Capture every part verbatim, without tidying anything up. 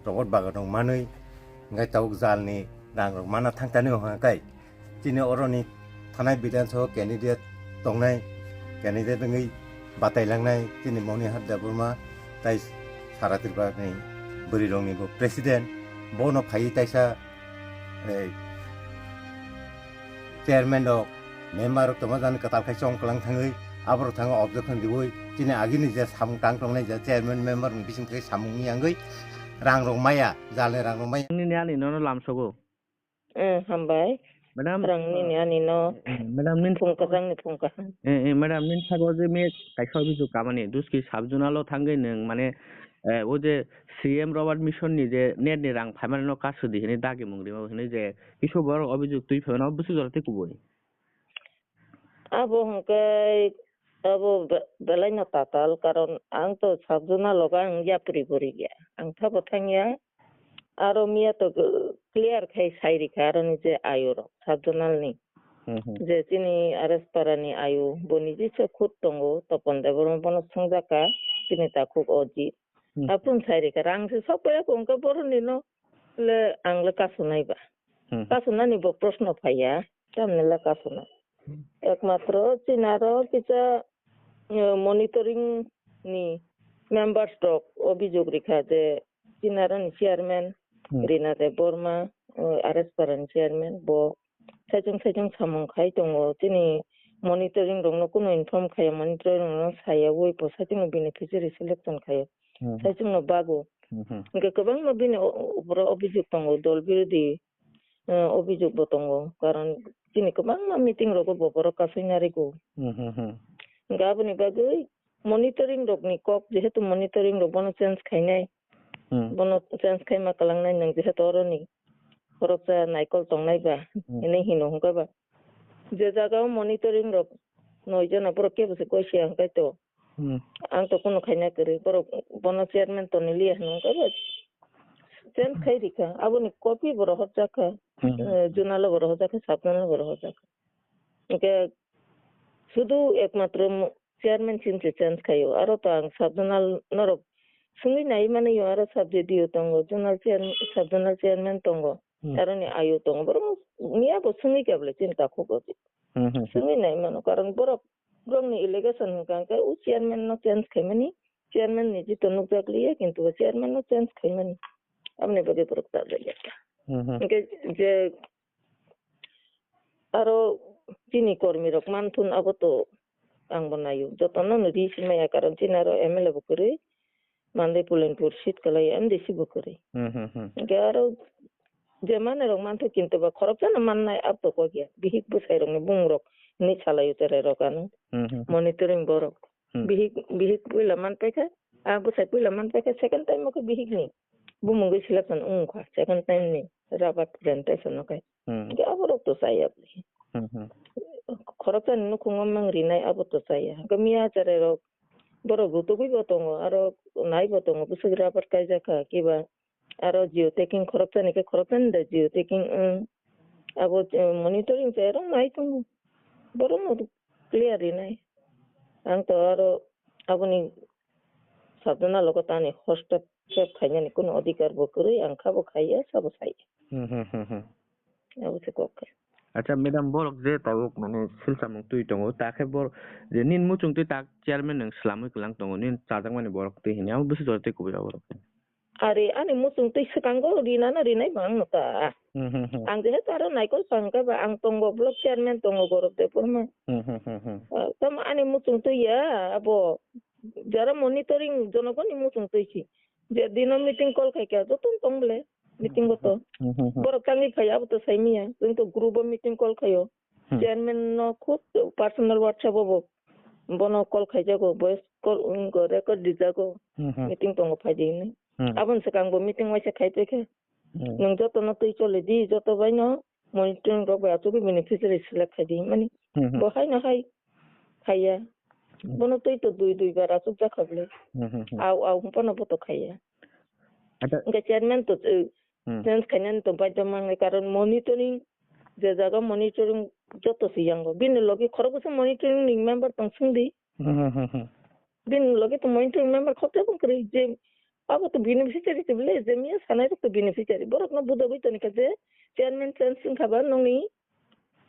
robot bagan rok manwi, hwnkhe tabuk jalni rang rok mana thang tani hwnkhai. Chini oroni thanai Bidhan Sabha candidate tongnai, candidate wngwi batai langnai chini Monihar Debbarma tai Sara Tripurani bwrwi rokni bo president, bono phaiwi taisa, eh, chairman rok, member rok tongma jani kwtal khai chong kwlang thangwi, aborok thango objection riwi, chini agini je samung tang tongnai je chairman member ni bising thai samung ni yangwi rang rok maya, jalni rang rok maya. Nini ani nono lamsogo. Eh, hambai. Madam, rang nini ani no eh, madam, nin phung kwchang ni phung kaham. Eh, eh, madam, nin sabo je me kaisa obijog kamani, duski sub zonal o thangwi nwng, mane, eh, o je C M Robert Mission ni je net ni rang phaimani no kasu di hini dagi mung rima hini je kisu borok obijog twi phaimani no busu jora tei kubui. Abo hwnkhe abo be-, belai no tatal, karon ang to sub zonal logo ang yapri bo ri ya, ang thabo thang ya. Aro miya to clear khai sai rikha aroni je ayu rok sub zonal ni. Hmm, hmm. Je chini R S Para ni ayu bo niji se khud tongo, Topon Debbarma bono swngjak kha, chini takhuk Ojit. Hmm. Aphuru sai rikha, rang se sok paiya kho, hwnkhe boroni no le ang le kasu nai ba. Hmm. Kasu nani bo proshno phaiya, tamni le kasu nai. Hmm. Ekmatro chini aro kisa, eh, monitoring ni members rok obijog rikha je chini aro ni chairman, hmm, Rina Debbarma, eh, R S Para ni chairman, bo saichung saichung samung khai tongo. Chini monitoring rokno kunu inform khaiya, monitoring rokno saya ui bo saichung no beneficiary selection khaiya. Hmm. Saichung no bago. Hmm, hmm. Hwnkhe kwbangma bini o-, o-, oboro obijog tongo, dol birodhi, eh, obijog bo tongo. Karon chini kwbangma meeting rogo bo borok kasui narigo. Hmm, hmm, hmm. Hwnkhe aboni bagwi monitoring rokni kok, jehetu monitoring rok bono change khainai. Hmm. Bono change khaima kwlangnai nwng, jehetu oroni khoroksa naikol tongnai ba, hmm, hinwi hino hwnkhe ba. Je jaga o monitoring rok noi jona borok kebo se koi se hwnkhe to. Hmm. Ang to kunu khaina kwrwi, borok bono chairman toni liya hwnkhe ba. Change khai rikha, aboni copy bo rohorjak kha, hmm, eh, zonal o bo rohorjak kha, sub zonal o bo rohorjak kha. Hwnkhe sudu ekmatro mo-, chairman sin se change khaio. Aro to ang sub zonal norok swngwi nai mani yo, aro sub J D O tongo, zonal chairman, sub zonal chairman tongo, hmm, aroni ayo tongo. Borok miya bo swngwi kha bwle chini takhuk o. Hmm, hmm, hmm. Swngwi nai mano, karon borok, borokni allegation hwnkha hwnkhe o chairman no change khaimani, chairman ni jito nukjak liya, kintu o chairman no change khaimani. Aboni bagwi borok ta jagya. Hmm, hmm. Hwnkhe je Aro chini kormi rok manthun abo to ang bo naio. Jotono no ri si maya, karon chini aro M L A bo kwrwi, Mandai Pulenpur seat kwlai M D C bo kwrwi. Hmm, hmm, hmm. Hwnkhe aro je manai rok manthu kintu ba khoroksa no mannai abo to kok ya. Bihik bwsai rokni bumung rok hinwi salaio cherai rok ano. Hmm, hmm, hmm. Monitoring borok. Hmm. Bihik, bihik puila man paikha, ah, bwsai puila man paikha, second time o khe bihik ni bumung gwi selection wng kha, second time ni rubber plantation o khe. Hmm. Hwnkhe aborok to chaya bwlai. Hmm, hmm. Khoroksa ni nukhung o mang rinai abo to chaya. Hwnkhe miya cherai rok borok rutugwi bo tongo, aro nai bo tongo, bwswk rubber kaijak kha, kiba Aro geotagging khoroksa ni khe khoroksa ni da geotagging wng. Abo, eh, monitoring se rok nai tongo. Borok no clear rinai. Ang to aro aboni sabjana logo tani hostep sep khainani kuno adhikar bo kwrwi, ang kha bo khaiya, sabo saiya. Hmm, hmm, hmm, hmm. Abo se kok khe. Acha, madam, borok je tabuk mane silsa mung twi tongo, ta khe bor je nin muchung twi tak chairman nwng swlamwi kwlang tongo, nin chajakmani borok twi hini, amo bwswk jora tei kubui rw borok. Ari ani muchung twi swkango rinana rinai bo ang nukha. Hmm, hmm, hmm. Ang jehetu aro naikol pha hwnkhe ba ang tongo, block chairman tongo Gorob Debbarma. Hmm, hmm, hmm, hmm. Ah, tamo ani muchung twi ya abo jara monitoring jonogoni muchung twi si. Je dino meeting call khai kha joto tong bole meeting bo to. Hmm, hmm, hmm. Borok tangwi phai abo to sai miya. Chwng to group o meeting call khaio. Hmm. Chairman no khub personal WhatsApp o bo bono call khaijago, voice call wngkha, record rijago, hmm, hmm, meeting tongo phaidi hinwi. Hmm. Aboni swkang bo meeting waisa khaipai khe, hmm, nwng jotono twi choli di, joto bai no monitoring rok bai achugwi beneficiary select khaidi hinmani. Hmm, hmm. Bo hai no hai khaiya. Hmm. Bono twi to dui dui bar achukjak kha bwle. Hmm, hmm, hmm. Au au hwnphano bo to khaiya. Acha. Hwnkhe chairman to, eh, Hmm. Change khainani to baidhyo mangnai, karon monitoring, je jaga monitoring joto se yango. Bini logi khorokbwsa monitoring ni member tong singdi. Hmm, hmm, hmm, hmm. Bini logi to monitoring member khoroksa bw kwrwi, je Abo to beneficiary to bole, je miya sanai rok to beneficiary. Borok no budogwi toni kha je chairman change wngkha ba nongni,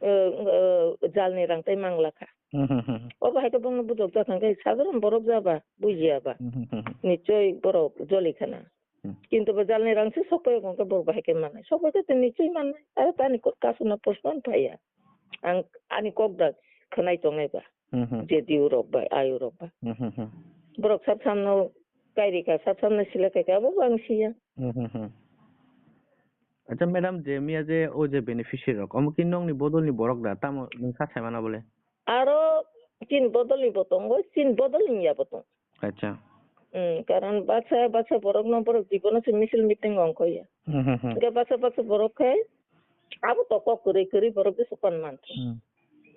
eh, eh, jalni rang tai mangla kha. Hmm, hmm, hmm. Obo hai khe bongno budok jak kha khe sadharon borok jaba, bujiya ba. Hmm, hmm, hmm, hmm. Nichoi borok joli khana. Hmm. Kintu bo jalni rang se sok pai khe borok bahai khe mannai. Sok pai khe to nichoi mannai. Aro tani ko-, kasuna postpone phaiya. Ang ani kok da khwnai tongnai ba. Hmm, hmm. Je diu rok ba, ayu rok ba. Hmm, hmm, hmm. Borok sab samno kairi kha, sab samno sila kai kha, abo bo ang siya. Hmm, hmm, hmm. Acha madam, je miya je o je beneficiary rok, omo ki nongni bodolni borok da, tamo nwng sa sai mana bole? Aro chin bodolni bo tongo, chin bodolni ya bo tongo. Acha. Hmm, karon baksa baksa borok no borok jibono se misil meeting ongkhoya. Hmm, hmm, hmm. Hingke baksa baksa borok khai abo to kok kwrwi kwrwi borok bisi kon man. Hmm.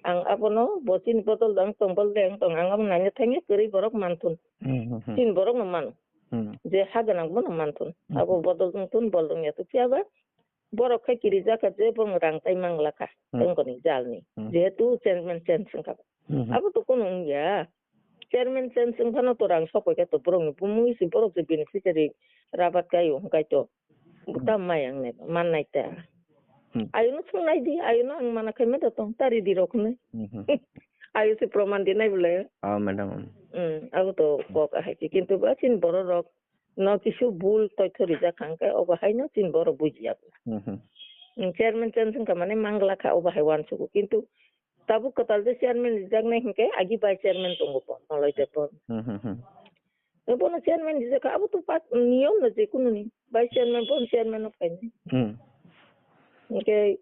Ang abono bo chini bodol dang tong bol dang tong ang abo nanya thangya kwrwi borok man thun. Hmm, hmm, hmm. Chini borok no mano. Hmm. Je ha gwnang bono man thun. Hmm. Abo bodol dong thun bol dong ya to phiya ba borok khai kiri jaka je borok rang tai mangla kha. Hmm. Tengkoni jalni. Hmm. Jehetu chairman change wngkha. Hmm. Abo to kono wngya. Chairman change wngphano to rang sokoi kha to borokni bumung isi borok je beneficiary rabat kai wng kai to. Hmm. Buta mai ang nai man nai ta. Hmm. Ayuno sung nai di, ayuno ang mana khai medo tong, tari di rok hinui. Hmm, hmm. Ayu se proman di nai bole. Ah, madam. Hmm, abo to kok ahai ki. Kintu ba chin borok rok no kisu bul toitho rijak kha hingke obo hai no chin borok bujiya bole. Hmm, hmm. Hmm, chairman change wngkha mane mangla kha obo hai uansugo. Kintu tabuk kwtal je chairman rijak nai hingke agi vice chairman tongo po, Moloi Debbarma. Hmm, hmm, hmm. Bono chairman rijak kha, abo to pa-, niyom no je kunu ni. Vice chairman, bono chairman no phainai. Hmm. Hingke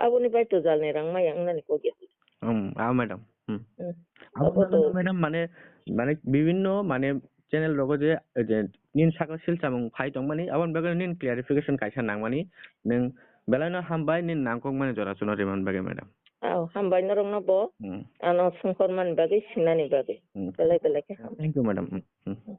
aboni bai to jalni rang maya wngnani kok ya. Hmm, ah, madam. Hmm. Hmm. Abo Abo to to madam, mane, mane bibinno, mane channel rogo je, je nin sakno sil samung phai tongmani, aboni bagwi nin clarification kaisa nangmani, nwng belaino hambai nin nangkokmani jora chuno rimani bagwi, madam. Aw, hambai norokno bo. Hmm. Ano songkhormani bagwi, sinani bagwi. Hmm. Belai belai khe hambai. Thank you, madam. Hmm, hmm.